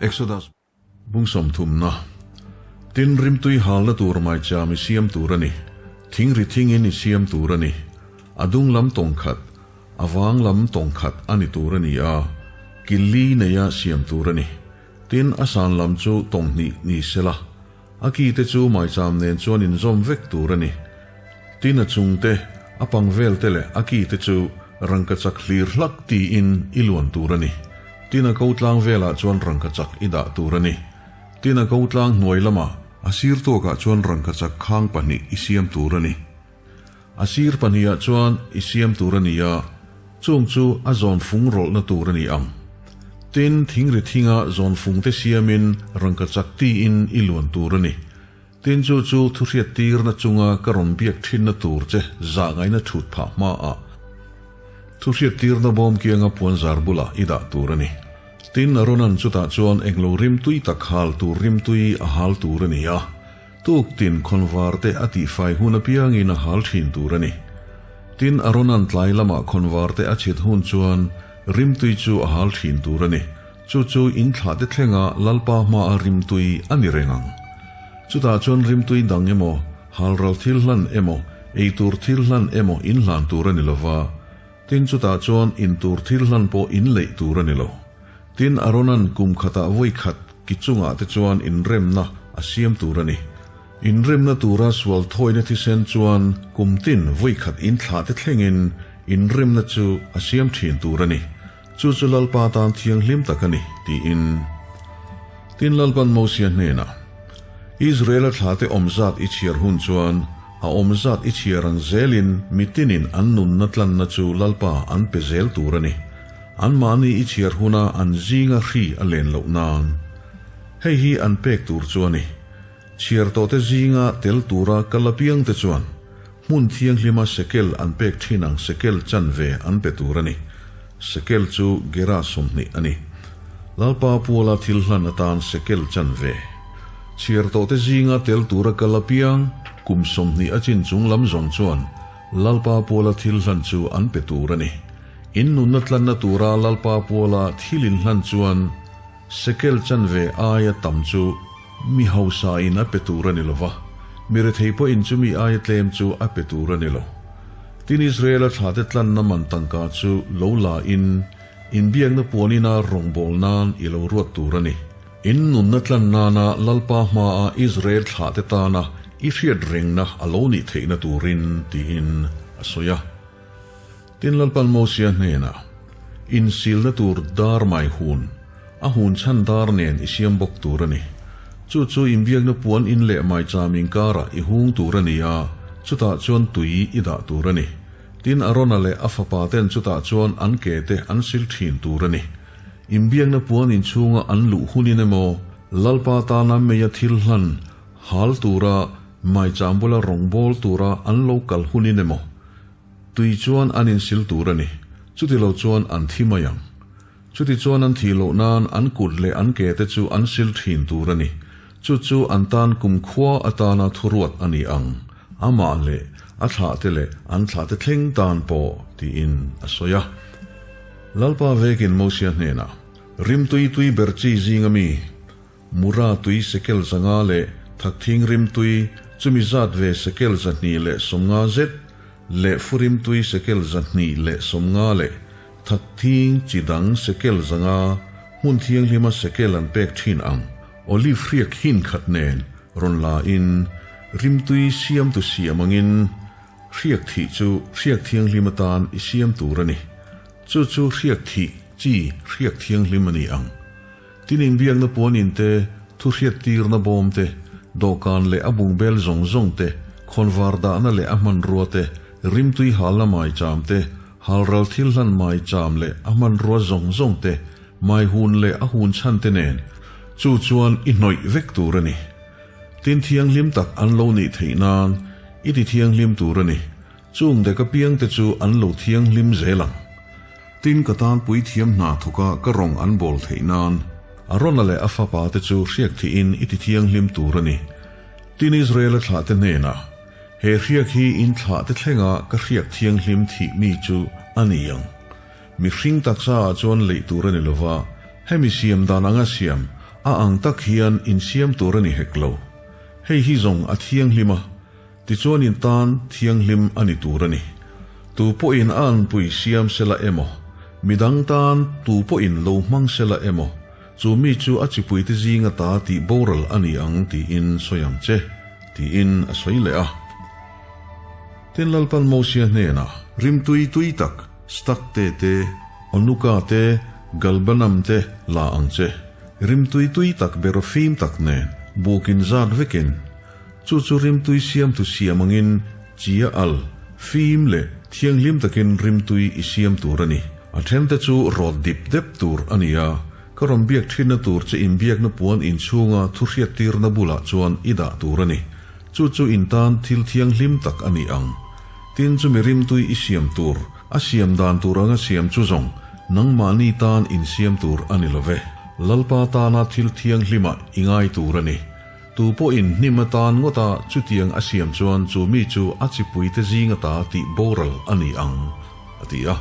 Exodus bung sawmthumna, Tin, rimtui halna tur maicham i siam tur a ni, thingri thingin i siam tur a ni, a dung lam tawng khat, a vang lam tawng khat a ni tur a ni a, kil li neia siam tur a ni. Tin, a san lam chu tawng hnih ni sela, a ki te chu maicham nen chuan inzawm vek tur a ni. Tin, a chung te, a pang vel te leh a ki te chu rangkachak hlir hlak tiin i luan tur a ni. Tin, a ko tlang velah chuan rangkachak i dah tur a ni. Tin, a ko tlang hnuai lamah a sir tawkah chuan rangkachak khang pahnih i siam tur a ni. A sir pahnihah chuan i siam tur a ni a, chung chu a zawn fung rawlhna tur a ni ang. Tin, thingri thinga zawn fungte siamin rangkachak tiin i luan tur a ni. Tin, chu chu thuhriat tirna chunga ka rawn biak thinna tur che zah ngaihna thut phah hmaah thuhriat tirna bawm kianga puanzar bulah i dah tur a ni. Tin, Arona'n chutah chuan englo rimtui tak hal tur rimtui a hal tur a ni a. Tuk tin khawnvar te a tihfai hun apiangin a hal thin tur a ni. Tin, Arona'n tlai lamah khawnvar te a chhit hun chuan rimtui chu a hal thin tur a ni. Chu chu in thlah te thlenga Lalpa hmaa rimtui a ni reng ang. Chutah chuan rimtui dang emaw, halral thil hlan emaw, eitur thil hlan emaw in hlan tur a ni lo va. Tin, chutah chuan intur thil hlan pawh in leih tur a ni lo. Tin, Arona'n kum khatah vawi khat ki chungah te chuan inremna a siam tur a ni. Inremna tura sual thawina thisen chuan kum tin vawi khat inthlah te thlengin inremna chu a siam thin tur a ni. Chu chu Lalpa tan thianghlim tak a ni, tiin. Tin, Lalpan Mosia hnenah, Israela thlate awm zat i chhiar hun chuan a awm zat i chhiar ang zelin mitinin an nunna tlanna chu Lalpa an pe zel tur a ni. Anmahni i chhiar huna an zinga hri a len loh nan. Hei hi an pek tur chu a ni. Chhiar tawhte zinga tel tura kal apiangte chuan hmun thianghlima sekel an pek thin ang sekel chanve an pe tur a ni. Sekel chu gera 20 a ni. Lalpa Puala thil hlan atan sekel chanve. Chhiar tawhte zinga tel tura kal apiang kum 20 a chin chung lam zawng chuan Lalpa Puala thil hlan chu an pe tur a ni. In nunna tlanna tura Lalpa Puala thil in hlan chuan sekel chanve aia tam chu mi hausa in a pe tur a ni lo va, mi rethei pawhin chu mi aia tlem chu a pe tur a ni lo. Tin, Israela thlate tlanna man tangka chu lo la in, inbiakna puan ina rawngbâwl nân i lo ruat tur a ni. In nunna tlan nâna Lalpa hmaa Israel thlate tâna i hriat rengna a lo nih theihna tûrin, tiin a sawi a. Tin, Lalpan Mosia hnênah, Insilna tûr dâr mai hun, a hun chhan dâr nên i siam bawk tûr a ni. Chu chu inbiakna puan in leh maicham inkârah i hûng tûr a ni a, chutah chuan tui i dah tûr a ni. Tin, Arona leh a fapaten chutah chuan an ke te an sil ṭhîn tûr a ni. Inbiakna puan inchhûnga an luh hunin emaw, Lalpa tâna meia thil hlan hâl tûra maicham bula rawngbâwl tûra an lo kal hunin emaw, Tui chuan an insil tur a ni. Chuti lo chuan an thi mai ang. Chuti chuan an thih loh nan an kut leh an ke te chu an sil thin tur a ni. Chu chu an tan kumkhua atana thuruat a ni ang. Amah leh a thlahte leh an thlahte thleng tan pawh, tiin a sawi a. Lalpa vekin Mosia hnenah, Rimtui tui ber chi zinga mi, Mura tui sekel 500 leh Thakthing rimtui chumi zat ve sekel 250 zet leh Furimtui sekel 250 leh Thakthing chi dang sekel 500 hmun thianghlima sekel an pek thin ang olive hriak hin khat nen rawn la in rimtui siamtu siam angin hriak thih chu hriak thianghlim atan i siam tur a ni. Chu chu hriak thih chi hriak thianghlim a ni ang. Tin inbiakna puanin te, thuhriattirna bawm te, dawhkan leh a bungbel zawng zawng te, khawnvar dahna leh a hmanrua te, rimtui halna maicham te, halral thil hlan maicham leh a hmanrua zawng zawng te, maihun leh a hun chhan te nen, chu chuan i hnawih vek tur a ni. Tin thianghlim tak an lo nih theih nan i ti thianghlim tur a ni. Chung dek apiangte chu an lo thianghlim zel ang. Tin, ka tan puithiam hna thawka ka rawng an bawl theih nan, Arona leh a fapate chu hriak thihin i ti thianghlim tur a ni. Tin, Israela thlahte hnenah, He hriak hi in thlahte thlenga ka hriak thianghlim thih mi chu a ni ang. Mihring taksaah chuan leih tur a ni lova, hemi siam dan anga siam, A ang tak hian in siam tur a ni hek lo. Hei hi zawng a thianghlim a, tichuan in tan thianghlim a ni tur a ni. Tu pawhin a anpui siam sela emaw, midang tan tu pawhin lo hmang sela emaw, chu mi chu a chipuite zinga ta tih boral a ni ang tiin sawi ang che, tiin a sawi leh a. Tin Lalpan Mosia hnenah, Rimtui tui tak, Stakte te, Onuka te, Galbanam te la ang che. Rimtui tui tak ber fim tak nen, bukin zat vekin, chu chu rimtui siamtu siam angin chia al, fim leh thianghlim takin rimtui i siam tur a ni. A thente chu rawt dip dep tur a ni a, ka rawn biak thinna tur che inbiakna puan inchhunga thu hriattirna bulah chuan i dah tur a ni. Chu chu in tan thil thianghlim tak a ni ang. Tin chumi rimtui i siam tur, a siam dan tur anga siam chu zawng nangmahni tan insiam tur a ni lo ve. Lalpa tana thil thianghlimah i ngai tur a ni. Tu pawhin hnim atan ngawta chutiang a siam chuan chu mi chu a chipuite zing ata tih boral a ni ang, a ti a.